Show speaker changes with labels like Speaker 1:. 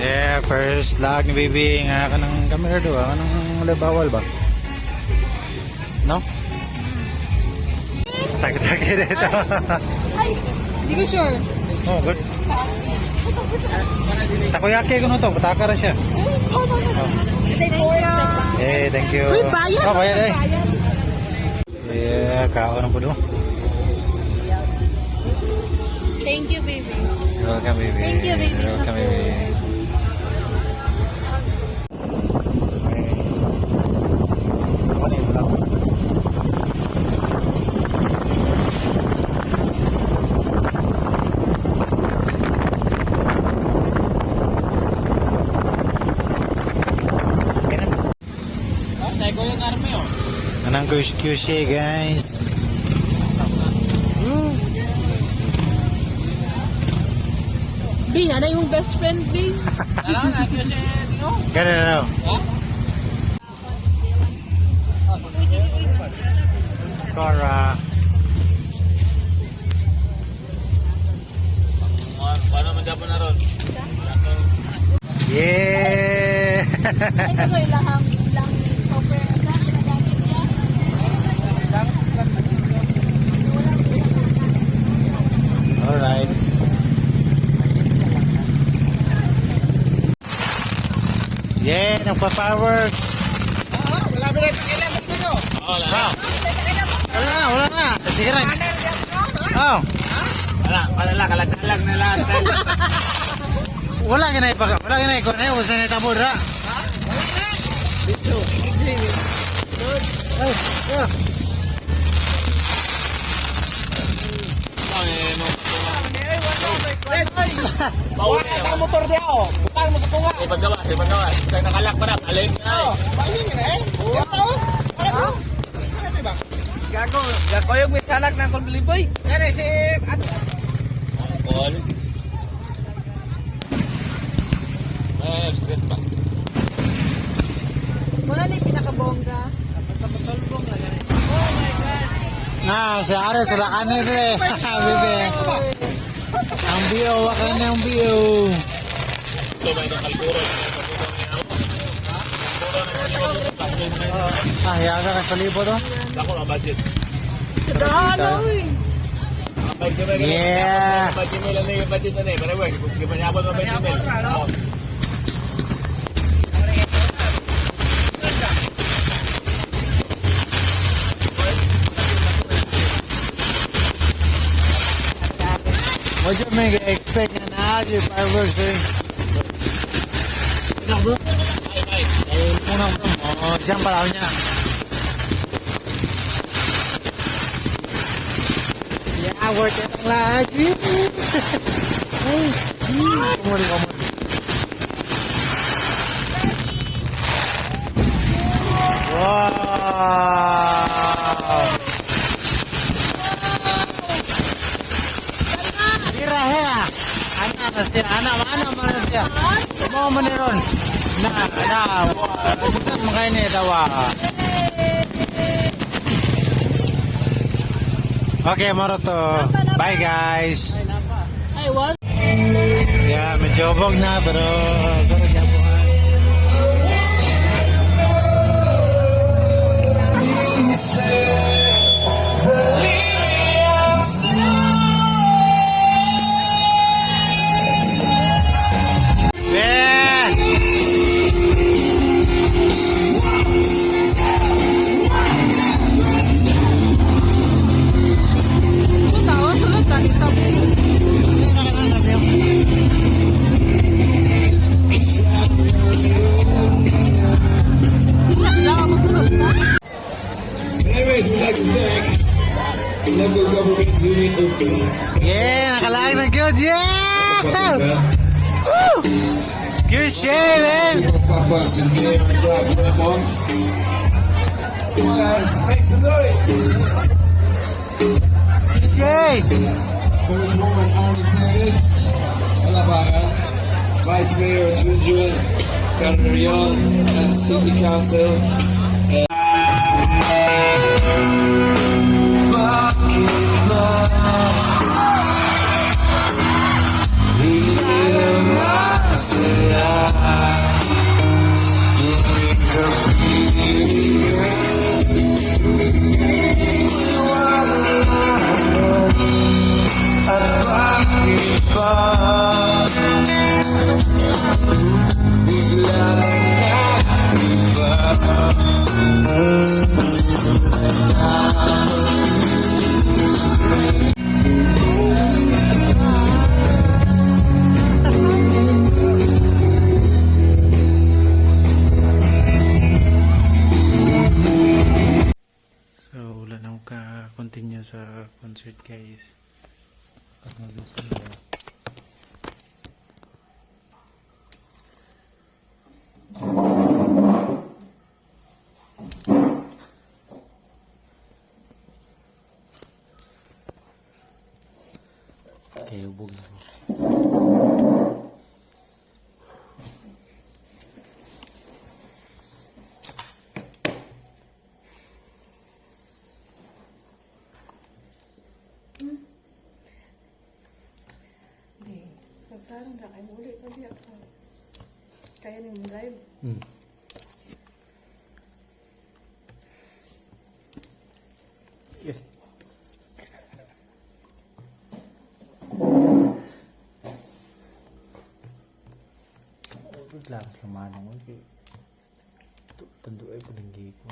Speaker 1: Yeah, first lag ni baby nga kanang camera do, kanang wala bawal ba? No? Tagi-tagi dito.
Speaker 2: Ay, hindi ko sure.
Speaker 1: Oh, good. Takoyaki ko no to, pataka ra siya.
Speaker 2: Thank you.
Speaker 1: Hey, thank you.
Speaker 2: Uy, bayad.
Speaker 1: Oh, bayad eh.
Speaker 2: Bayad.
Speaker 1: Yeah, kaon na po do.
Speaker 2: Thank you, baby.
Speaker 1: Welcome, baby.
Speaker 2: Thank you, baby, sa
Speaker 1: Welcome,
Speaker 2: food.
Speaker 1: Baby. Okay. Ano yung vlog? Okay na.
Speaker 3: Ko yung army oh.
Speaker 1: Anong kushi, guys? Woo!
Speaker 2: B, ano yung best friend, B?
Speaker 3: Alam na kasi no.
Speaker 1: Ganun na, no? Cora.
Speaker 3: Paano man dapat na ron?
Speaker 1: Yeah!
Speaker 2: Ay, ito ilahang lang topper. Asa, nagamit niya.
Speaker 1: Alright. Yeah, nagpa-fireworks.
Speaker 3: Wala ba rin pakialam dito? Wala.
Speaker 1: Wow. Wala na, wala na. Sige na. Oh,
Speaker 3: Wala, wala lang, kalag-kalag na last time.
Speaker 1: wala ka na ipaka. Wala ka na ikon. Eh, wala na itabo ra. Ay, yeah.
Speaker 3: Wala sa motor dia oh. Butang mo sa tunga. Ay paggawa, ay paggawa. Butang nakalak pa na, alin na.
Speaker 4: Gago, gakoyog may salak ng kulbiliboy.
Speaker 3: Kani si Kol. Eh, straight pa.
Speaker 2: Wala na yung pinakabongga.
Speaker 1: Na, si Ares, wala ka na rin. Bebe. Ang biyo, wala ka na ang biyo.
Speaker 3: So may nakalburo.
Speaker 1: Ah, yaga ka sa libo to.
Speaker 3: Ako ang budget.
Speaker 2: Ano, uy.
Speaker 1: Yeah.
Speaker 3: Budget mil ano yung budget ano eh. Pero wag, kung panyabot mo budget mil. Oh.
Speaker 1: What you make expect na naa yung fireworks eh? Ano bro?
Speaker 3: Ay, ay.
Speaker 1: Eh, muna bro. Oh, diyan pala niya. Yeah, worth it ang lagi. Ay, kumuli, kumuli. Wow! Tira hea. Ana na siya, ana, ana man na siya. Mo man ni ron. Na, na, bukas mo kayo ni dawa. Okay, moro to. Bye, guys.
Speaker 2: Ay, what?
Speaker 1: Yeah, medyo hubog na pero gyapon. Yeah!
Speaker 2: Puta, oh, sulod na. Ito. Wala ako sulod na.
Speaker 5: Anyways, we'd like to thank the local government unit of
Speaker 1: Yeah, nakalaag na good. Yeah! Woo! Good shit, man!
Speaker 5: Papas and Mayor Jack Lemon. Come on, guys, make some noise.
Speaker 1: Yay!
Speaker 5: Congresswoman Arnie Teves, Alabagan, Vice Mayor Junjun Carrion, and City Council. Bakit ba hindi masaya? Tuwing gabi. At bakit ba bigla nag-iba?
Speaker 1: So, wala na akong ka-continue sa concert, guys. Pag na. Okay, ubog na ako.
Speaker 6: Di, nagtarong na kayo muli pa diya sa kaya ni mong drive.
Speaker 1: Yeah. Lakas lamanong okay. Tanduay po ng giko.